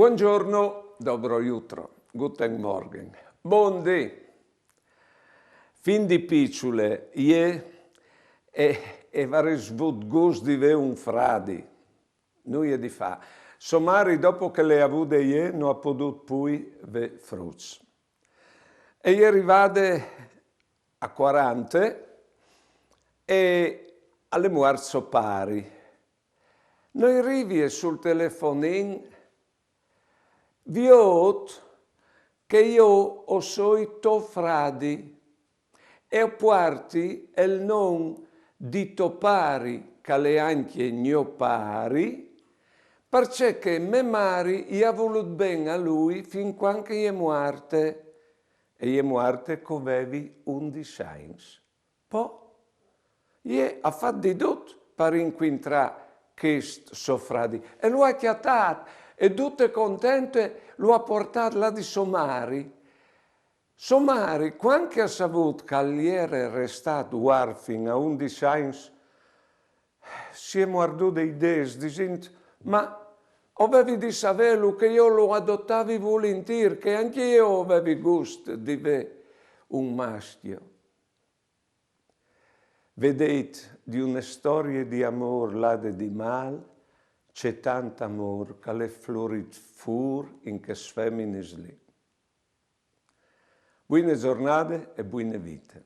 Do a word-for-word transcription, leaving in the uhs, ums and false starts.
Buongiorno, dobro jutro, guten Morgen, bundì. Fin di piçule jê e, e varès vût gust di vê un fradi. Nuie di fâ. So mari, dopo che le à vude jê, no à podût plui vê fruts. E je rivade a cuarante e al è muart so pari. No i rivie sul telefonin: «Viôt che jo o soi to fradi e o puarti el non di to pari, che al è ancje gno pari, parcè che mê mari i à volût ben a lui fin cuant che e je muarte, e e je muarte che o vevi undis agns.» Po jê e à fat di dut par incuintrâ chest so fradi e lu à cjatât, e dute contente lu à puartât là di so mari. So mari, cuant che e à savût che al jere restât uarfin a undis agns, si è muardude i dêts disint: «Ma o vevi di savêlu che jo lu adotavi vulintîr, che ancje jo o vevi gust di vê un mascjo.» Vedêt, di une storie di amôr lade di mâl, ce tant amôr che al è florît fûr in chês feminis li. Buine zornade e buine vite.